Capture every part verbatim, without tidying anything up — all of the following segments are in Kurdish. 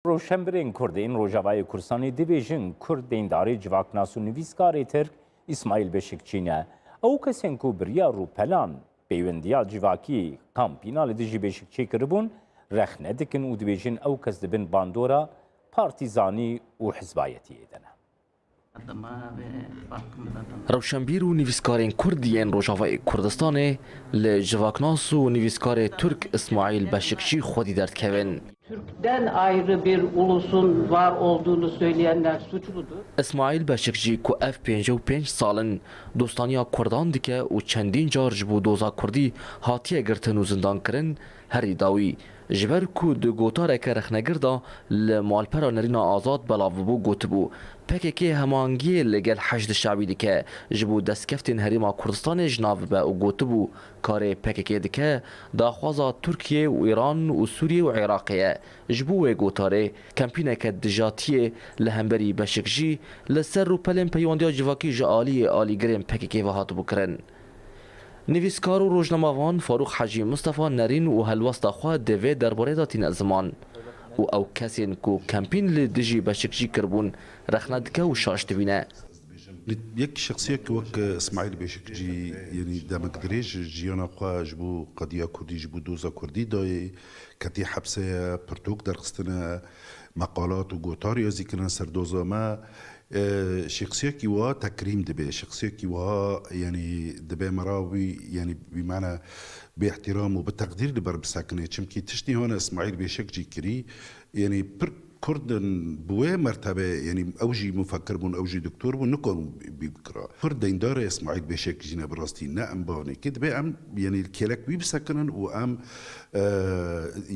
Rewşenbirên Kurd ên Rojavayê Kurdistanê dibêjin Kurd deyndarê civaknas û nivîskarê Tirk Îsmaîl Beşikçî ne. Ew kesên ku bi riya rûpelan pêwendiya civakî kampîna li dijî Beşikçî kiribûn, rexne dikin û dibêjin ew kes di bin bandora partîzanî û hizbayetiyê de ne. Rewşenbîr û nivîskarên Kurd yên Rojavayê Kurdistanê li civaknas û nivîskarê Tirk Îsmaîl Beşikçî xwedî derdikevin. Türk'ten ayrı bir ulusun var olduğunu söyleyenler suçludur. Îsmaîl Beşikçî ku ev pêncî û pênc sal in dostaniya Kurdan dike û çendîn car ji bo doza Kurdî hatiye girtin û zindan kirin, herî dawî ji ber ku di gotareke rexnegir de li malpera Nerîna Azad belav bû, gotibû, P K K hemahengiyê li gel Heşdî Şebî dike, ji bo destkeftên Herêma Kurdistanê ji nav bibe û gotibû, karê P K K dike, daxwaza Tirkiye û Îran û Sûriye û Iraqê ye. Ji bo wê gotarê, kempîneke dijatiyê li hemberî Beşikçî li ser rûpelên peywandiya civakî ji aliyê alîgirên P K K ve hatibû kirin. Nivîskar û rojnamevan Farûq Hecî Mistefa nerîn û helwesta xwe di vê derbarê de tîne ziman û ew kesên ku kempîn li dijî Beşikçî kiribûn rexne dike û şaş dibîne. Yek şexsiyek wek Îsmaîl Beşikçî, yanî demek dirêj jiyana xwe ji bo qediya Kurdî, ji bo doza Kurdî dayê, ketî hepse ye, pirtûk derxistine, meqalat û gotar yazî kirine ser doza me. E, şexsiyekî wiha tekrîm dibe, şexsiyekî wiha, yanî dibe mera wî, yanî bi mana bi îhtîram û bi teqdîr li ber bisekine. Çimkî tiştî hane Îsmaîl Beşikçî kirî, yanî pir Kurd in bi wê mertebe, yanî ew jî mufekir bûn, ew jî doktor bûn, nikarin bî bikira. Kurd deyndar e Îsmaîl Beşikçî ne bi rastî, ne em banekê. Dibe em, yanî li kêlek wî bisekinin û em, e,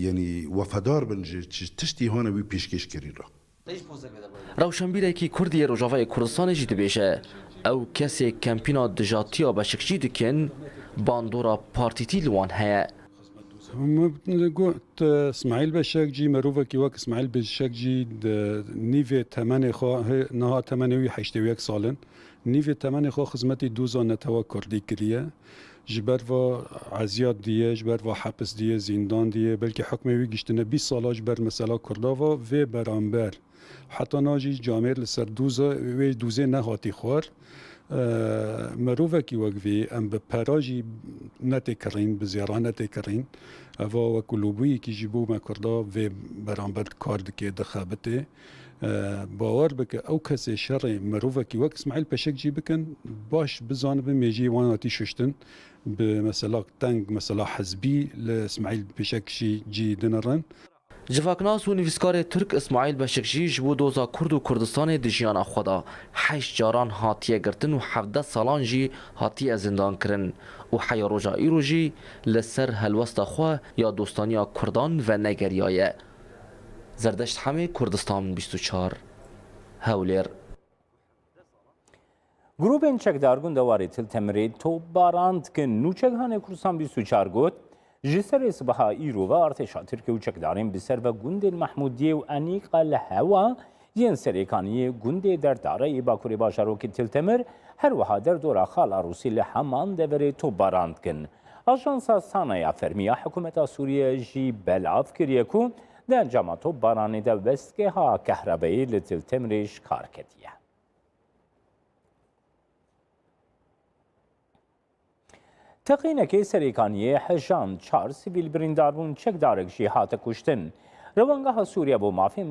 yanî wefedar bin ji, ji tiştî hane wî pêşkêş kirî re. Rewşenbîrekî Kurd yê Rojavayê Kurdistanê jî dibêje, ew kesê kempîna dijatiya Beşikçî dikin, bandora partîtî li wan heye. Min got, Îsmaîl Beşekcî, merovekî wek Îsmaîl Beşekcî di nîvê temenê xwe, hê- niha temenê wî heştê û yek sal in, nîvê temenê xwe xizmetî doza netewa Kurdî kiriye. Ji ber va eziyat diye, ji ber va hepis diye, zîndan diye, belkî hukmê wî giştine bîst sala ji ber mesela Kurda va vê beramber. Heta na jî camêr li ser dûza wê dûzê nehatî xwar. E, merovekî wek vî em bi pera jî netêkirîn, bi zêra netêkirîn. Eva wek lobûyekî ji bo me Kurda vê beramber kar dike, dixebitê. E, bawer bike ew kesê şerê merovekî wek Îsmaîl Peşekcî bikin, baş bizanibin mêjiyê wan hatî şuştin. Bi mesela teng, mesela hizbî li Îsmaîl Peşekcî dinirin. Civaknas û nivîskarê Tirk Îsmaîl Beşikçî ji bo doza Kurd û Kurdistanê di jiyana xwe de heşt caran hatiye girtin û hevdeh salan jî hatiye zindan kirin û heya roja îro jî li ser helwesta xwe ya dostaniya Kurdan venegeriyaye. Zerdeşt Hemê, Kurdistan bîst û çar, Hewlêr. Grûbên çekdar gundewarê Til Temirê topbaran dikin. Nûçeghanê Kurdistan bîst û çar got, ji serê sibeha îro ve artêşa Tirkiyê û çekdarên bi ser ve gundên Mehmûdiyê û Enîqa li hewa yên Serêkaniyê gundê Derdare yê bakurê bajarokê Til Temir, her wiha derdora Xala Rûsî li heman deverê topbaran dikin. Ajansa Sana ya Fermî ya Hikûmeta Sûriye jî belav kiriye ku di encama topbaranê de westgeha kehrebeyê li Til Temirê ji kar ketiye. Teqînekê Serêkaniyê hejand, çar sivîl birîndar bûn, çekdarek jî hate kuştin. Rewangeha Sûriye bo Mafên